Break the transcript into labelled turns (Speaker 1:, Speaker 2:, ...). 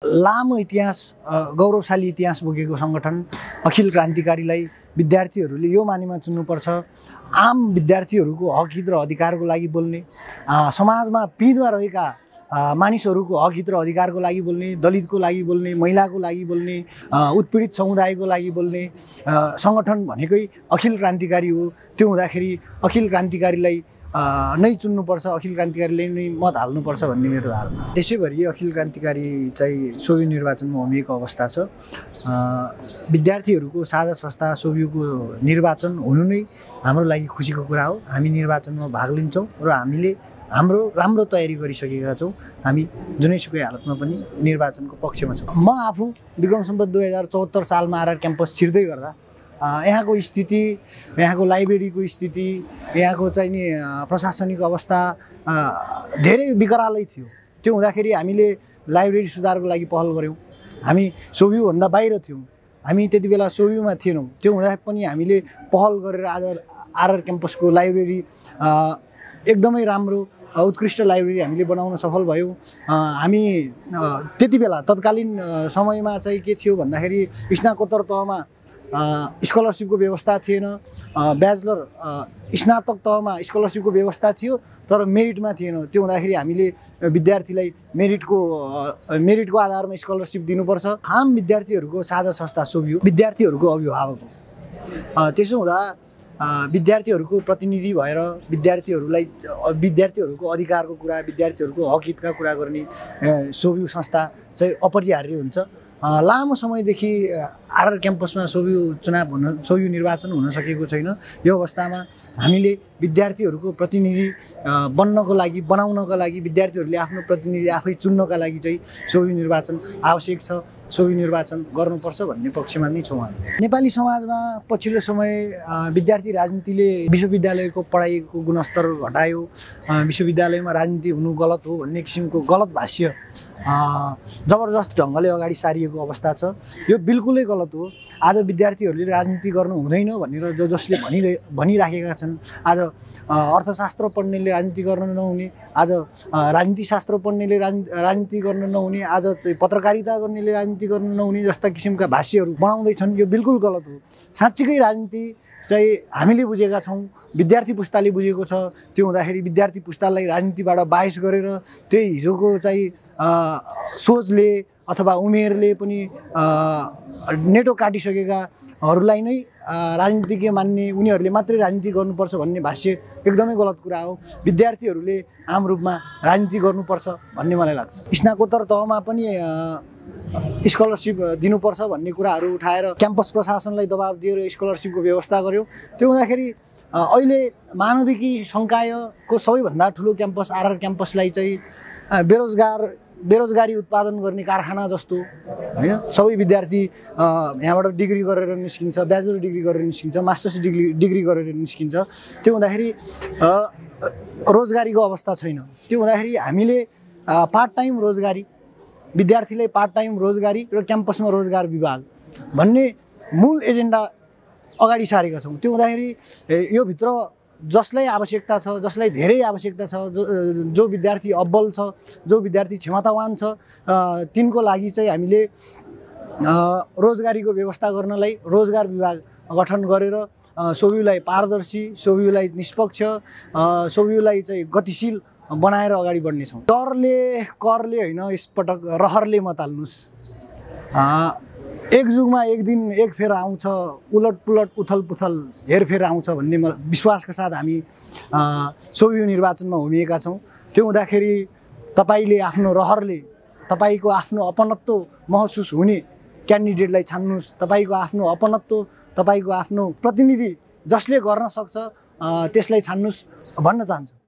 Speaker 1: लामो इतिहास गौरवशाली इतिहास बोकेको संगठन अखिल क्रान्तिकारीलाई विद्यार्थीहरूले यो मानेमा चुन्नुपर्छ। आम विद्यार्थीहरूको हक हित र अधिकारको लागि बोल्ने, समाजमा पिँधमा रहेका मानिसहरूको हक हित र अधिकारको लागि बोल्ने, दलितको लागि बोल्ने, महिलाको लागि बोल्ने, उत्पीडित समुदायको लागि बोल्ने संगठन भनेकै अखिल क्रान्तिकारी हो। त्यो हुँदाखेरि अखिल क्रान्तिकारीलाई नै चुन्नुपर्छ, अखिल क्रान्तिकारीले नै मत हाल्नुपर्छ भन्ने मेरो धारणा। त्यसैभरि अखिल क्रान्तिकारी चाहिँ सोभि निर्वाचनमा होमिएको अवस्था छ। विद्यार्थीहरूको साझा संस्था सोभिको निर्वाचन हुनु नै हाम्रो लागि खुसीको कुरा हो। हामी निर्वाचनमा भाग लिन्छौँ र हामीले हाम्रो राम्रो तयारी गरिसकेका छौँ। हामी जुनैसुकै हालतमा पनि निर्वाचनको पक्षमा छौँ। म आफू विक्रम सम्वत 2074 सालमा आरआर क्याम्पस छिर्दै गर्दा यहाँको स्थिति, यहाँको लाइब्रेरीको स्थिति, यहाँको चाहिँ नि प्रशासनिक अवस्था धेरै विकरालै थियो। त्यो हुँदाखेरि हामीले लाइब्रेरी सुधारको लागि पहल गऱ्यौँ। हामी सोभियोभन्दा बाहिर थियौँ, हामी त्यति बेला सोभियोमा थिएनौँ। त्यो हुँदा पनि हामीले पहल गरेर आज आरआर क्याम्पसको लाइब्रेरी एकदमै राम्रो उत्कृष्ट लाइब्रेरी हामीले बनाउन सफल भयौँ। हामी त्यति बेला तत्कालीन समयमा चाहिँ के थियो भन्दाखेरि स्नातकोत्तर तहमा स्कलरसिपको व्यवस्था थिएन, ब्याचलर स्नातक तहमा स्कलरसिपको व्यवस्था थियो तर मेरिटमा थिएन। त्यो हुँदाखेरि हामीले विद्यार्थीलाई मेरिटको आधारमा स्कलरसिप दिनुपर्छ। आम विद्यार्थीहरूको साझा संस्था सोभियो विद्यार्थीहरूको अभिभावक हो। त्यसो हुँदा विद्यार्थीहरूको प्रतिनिधि भएर विद्यार्थीहरूको अधिकारको कुरा, विद्यार्थीहरूको हक हितका कुरा गर्ने सोभियो संस्था चाहिँ अपरिहार्य हुन्छ। लामो समयदेखि आरआर क्याम्पसमा सोभियो निर्वाचन हुन सकेको छैन। यो अवस्थामा हामीले विद्यार्थीहरूको प्रतिनिधि बनाउनका लागि विद्यार्थीहरूले आफ्नो प्रतिनिधि आफै चुन्नका लागि चाहिँ सोभियो निर्वाचन आवश्यक छ। सोभियो निर्वाचन गर्नुपर्छ भन्ने पक्षमा नै छौँ हामी। नेपाली समाजमा पछिल्लो समय विद्यार्थी राजनीतिले विश्वविद्यालयको पढाइको गुणस्तर घटायो, विश्वविद्यालयमा राजनीति हुनु गलत हो भन्ने किसिमको गलत भाष्य जबरजस्त ढङ्गले अगाडि सारिएको अवस्था छ। यो बिल्कुलै गलत हो। आज विद्यार्थीहरूले राजनीति गर्नु हुँदैन भनेर जसले भनिराखेका छन्, आज अर्थशास्त्र पढ्नेले राजनीति गर्न नहुने, आज राजनीतिशास्त्र पढ्नेले राजनीति गर्न नहुने, आज चाहिँ पत्रकारिता गर्नेले राजनीति गर्न नहुने जस्ता किसिमका भाष्यहरू बनाउँदैछन्। यो बिल्कुल गलत हो। साँच्चीकै राजनीति चाहिँ हामीले बुझेका छौँ, विद्यार्थी पुस्ताले बुझेको छ। त्यो हुँदाखेरि विद्यार्थी पुस्तालाई राजनीतिबाट बाहेस गरेर त्यही हिजोको चाहिँ सोचले अथवा उमेरले पनि नेटो काटिसकेकाहरूलाई नै राजनीतिज्ञ मान्ने, उनीहरूले मात्रै राजनीति गर्नुपर्छ भन्ने भाष्य एकदमै गलत कुरा हो। विद्यार्थीहरूले आम रूपमा राजनीति गर्नुपर्छ भन्ने मलाई लाग्छ। स्नातकोत्तर तहमा पनि स्कलरसिप दिनुपर्छ भन्ने कुराहरू उठाएर क्याम्पस प्रशासनलाई दबाब दिएर स्कलरसिपको व्यवस्था गर्यो। त्यो हुँदाखेरि अहिले मानविकी सङ्कायको सबैभन्दा ठुलो क्याम्पस आरआर क्याम्पसलाई चाहिँ बेरोजगारी उत्पादन गर्ने कारखाना जस्तो होइन। सबै विद्यार्थी यहाँबाट डिग्री गरेर निस्किन्छ, ब्याचलर डिग्री गरेर निस्किन्छ, मास्टर्स डिग्री गरेर निस्किन्छ। त्यो हुँदाखेरि रोजगारीको अवस्था छैन। त्यो हुँदाखेरि हामीले पार्ट टाइम रोजगारी, विद्यार्थीलाई पार्ट टाइम रोजगारी र क्याम्पसमा रोजगार विभाग भन्ने मूल एजेन्डा अगाडि सारेका छौँ। त्यो हुँदाखेरि यो भित्र जसलाई आवश्यकता छ, जसलाई धेरै आवश्यकता छ, जो विद्यार्थी अब्बल छ, जो विद्यार्थी क्षमतावान छ, तिनको लागि चाहिँ हामीले रोजगारीको व्यवस्था गर्नलाई रोजगार विभाग गठन गरेर सोभियोलाई पारदर्शी, सोभियोलाई निष्पक्ष, सोभियोलाई चाहिँ गतिशील बनाएर अगाडि बढ्नेछौँ। करले होइन, यसपटक रहरले मत हाल्नुहोस्। एक जुगमा एक दिन एक फेर आउँछ, उलटपुलट उथलपुथल हेरफेर आउँछ भन्ने विश्वासका साथ हामी सोभियो निर्वाचनमा होमिएका छौँ। त्यो हुँदाखेरि तपाईँले आफ्नो रहरले तपाईँको आफ्नो अपनत्व महसुस हुने क्यान्डिडेटलाई छान्नुहोस्। तपाईँको आफ्नो अपनत्व, तपाईँको आफ्नो प्रतिनिधि जसले गर्न सक्छ त्यसलाई छान्नुहोस् भन्न चाहन्छु।